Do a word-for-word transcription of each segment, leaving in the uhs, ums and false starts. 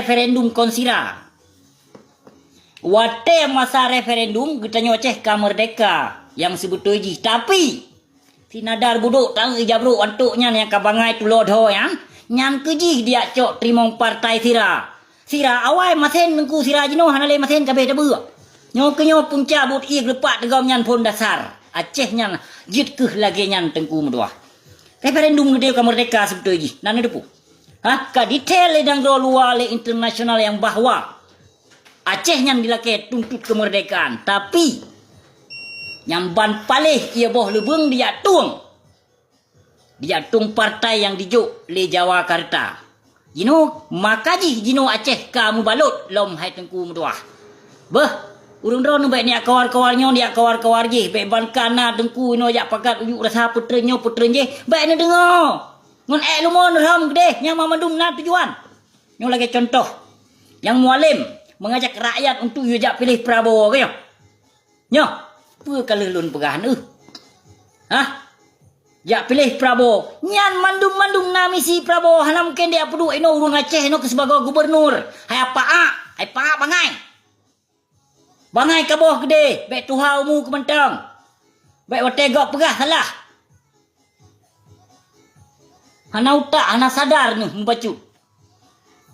referendum kon sira. Watée masa referendum, geutanyoe Aceh ka meurdeka nyang sibeutôi jih. Tapi, sinadar budok taeu jabrok antok nyan nyang ka bangai tulo dho nyan, nyan keu jih diak cok teurimong partai sira. Sira awai masen teungku, sira jinoe hana lé masen ka abéh tabeuek. Nyoe keu nyoe punca buet ié geulepak teugom nyan phon dasar. Aceh nyan jeuet keuh lagée nyan teungku meutuah. Referendum geutanyoe ka meurdeka sibeutôi jih, na neuteupeue? Ha, ka detail lé nanggroe luwa, lé internasional nyang bahwa Aceh nyan dilakée tuntot keumeurdekaan, tapi nyang ban paléh ié boh leubeung dijak tueng. Dijak tueng partai nyang dijok lé Jawa Karta. Jinoe maka jih jinoe Aceh ka meubalot lom hai teungku meutuah. Beuh, ureuëng droeneuh bék neujak kawar-kawar nyoe, neujak kawar-kawar jih, bék ban ka na teungku inoe jak pakat ujuk rasa peutreun nyoe peutreun jih, bék neudeungoe. Ngon ék leumo neurhom keudeh nyang mandum na tujuan. Nyoe lagée contoh, nyang Mualem mengajak rakyat untuk yue jak piléh Prabowo keuh nyoe. Nyoe, peue ka lheueh lôn peugah neuh? Hah? Jak piléh Prabowo. Nyan mandum-mandum na misi Prabowo, hana mungken dia peuduek inoe ureuëng Aceh inoe keu sibagoe gubernur. Hai apa ak, hai apa ak bangai. Bangai kaboh keudeh, bék tuha umu keu mantong. Bék watée gob peugah salah. Hana utak, hana sadar neuh meubacut.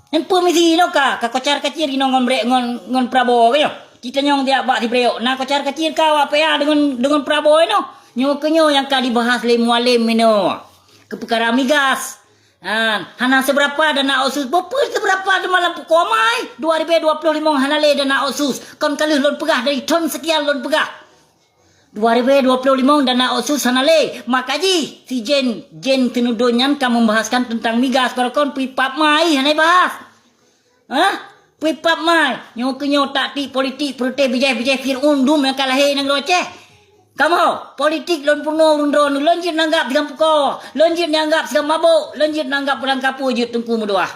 Nyan peue misi inoe ka, ka kocar kacir inoe ngon brek ngon, ngon Prabowo keuh nyoe. Citanyong tiak bak sibrek, na kocar kacir ka awak P A deungon, deungon Prabowo inoe. Nyoe keuh nyoe nyang ka dibahas lé Mualem inoe. Keu peukara migas. Ha, hana seberapa dana otsus. Beupeu seberapa teuma lam pukoe mai. Dua ribu dua puluh lima hana lé dana otsus. Kon ka lheueh lôn peugah dari thon sekian lôn peugah. Dua ribu dua puluh lima dana otsus hana lé. Maka jih, si Jen, Jen Tinudon nyan ka membahaskan tentang migas. Baroekon pui pap mai hana ibahas. Hah? Pui pap mai. Nyoe keuh nyoe taktik politik peureute bijéh-bijéh Fir'aun dum nyang ka lahé nanggroe Aceh. Kamoe, politik lôn peurunoe ureuëng droeneuh, lôn jeuet nanggap sigoe pukoe, lôn jeuet nanggap sigoe mabök, lôn jeuet nanggap ureuëng kapue jeuet teungku meutuah.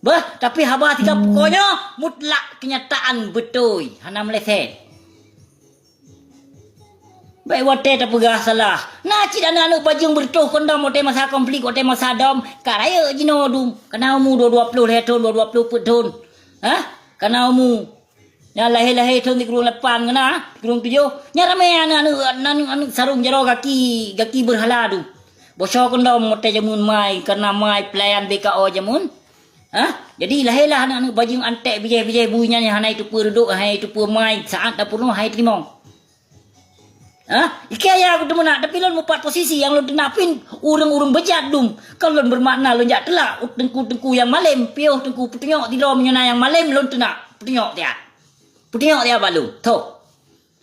Beuh, tapi haba sigoe pukoe nyoe mutlak kenyataan beutôi, hana meuleset. Bék watée tapeugah salah. Na cit aneuëk-aneuëk bajeueng beureutoh kondom watée masa konflik, watée masa dom, ka rayeuk jinoe dum. Kana umu dua dua ploh lhée thon, dua dua ploh peuet thon. Hah? Kana umu. Nyang lahé-lahé thon sikureueng lapan keunan, sikureueng tujoh. Nyan ramé aneuëk-aneuëk, aneuëk-aneuëk sarong jaroe gaki, gaki beurhala dum. Bosoe kondom watée jameun mai, kareuna mai peulayan B K O jameun. Hah? Jadi, lahé lah aneuëk-aneuëk bajeueng anték bijéh-bijéh bui nyan nyang hana jiteupeue reudok, hana jiteupeue mai, saát tapeurunoe hana jiteurimong. Hah? Iké ya aku teumeunak, tapi lôn mupat posisi nyang lôn teunak pih ureuëng-ureuëng beujat dum. Kon lôn beumakna lôn jak teulak u teungku-teungku nyang malém, piôh teungku peutunyok sidroe meunyoe na nyang malém lôn teunak, peutunyok tiak. Peutunyok tiak bak lôn. Tho.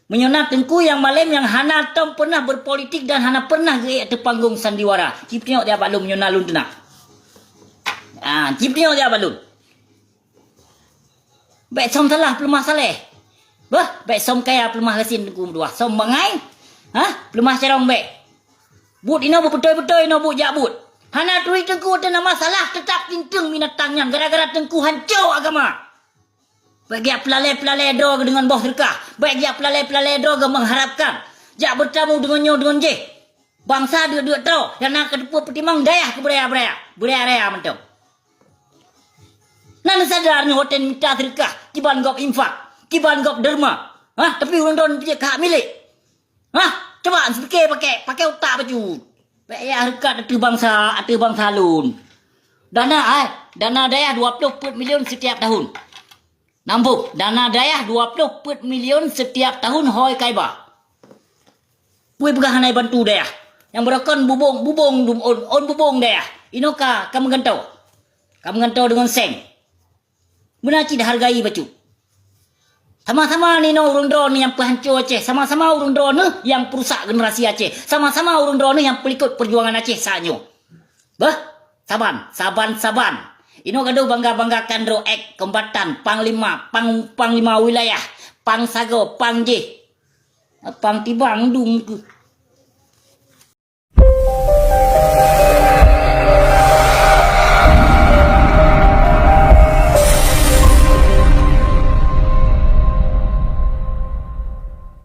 Meunyoe na teungku nyang malém nyang hana tom pernah berpolitik dan hana pernah geuék ateueh panggong sandiwara, cipeutunyok tiak bak lôn meunyoe na lôn teunak. Ah, cipeutunyok tiak bak lôn. Bék som salah peuleumah saleh. Beuh, bék som kaya peuleumah gasien teungku meutuah. Som bangai. Hah? Peuleumah carông bék. Buet inoe beubeutôi-beutôi inoe buet jak buet. Hana turi teungku teuh na masalah, teutap tinteung binatang nyan gara-gara teungku hanco agama. Bék geujak peulalée-peulalée droe deungon boh seudeukah. Bék geujak peulalée-peulalée droe mengharapkan jak beutamu deungon nyoe deungon jéh. Bansa deuk-deuk troe nyang na kateupeue peutimang dayah keu beuraya-beuraya, beuraya-raya mantong. Na neusadar nyoe watée mita seudeukah, kiban gob infak, kiban gob derma. Hah, tapi ureuëng droeneuh pih ka hak milék. Hah, cuba sipike pakai, pakai utak bacut. Bék ya hareukat ateueh bansa, ateueh bansa lôn. Dana, ai, dana dayah dua ploh peuet milion setiap tahun. Nambôh, dana dayah dua ploh peuet milion setiap tahun hôi kaiba. Pui peugah hana jibantu dayah. Nyang beurokon bubong, bubong dum ôn, ôn bubong dayah. Inoe ka, ka meugantoe. Ka meugantoe deungon seng. Beuna cit hargai bacut. Sama-sama ninoe ureuëng droeneuh nyang peuhanco Aceh, sama-sama ureuëng droeneuh nyang peurusak generasi Aceh, sama-sama ureuëng droeneuh nyang peulikot peujuangan Aceh saat nyoe. Beuh, saban, saban, saban. Inoe gadoh bangga-banggakan droe ék kombatan, panglima, pang, panglima wilayah, pang sagoe, pang jéh. Pang tibang dum keuh.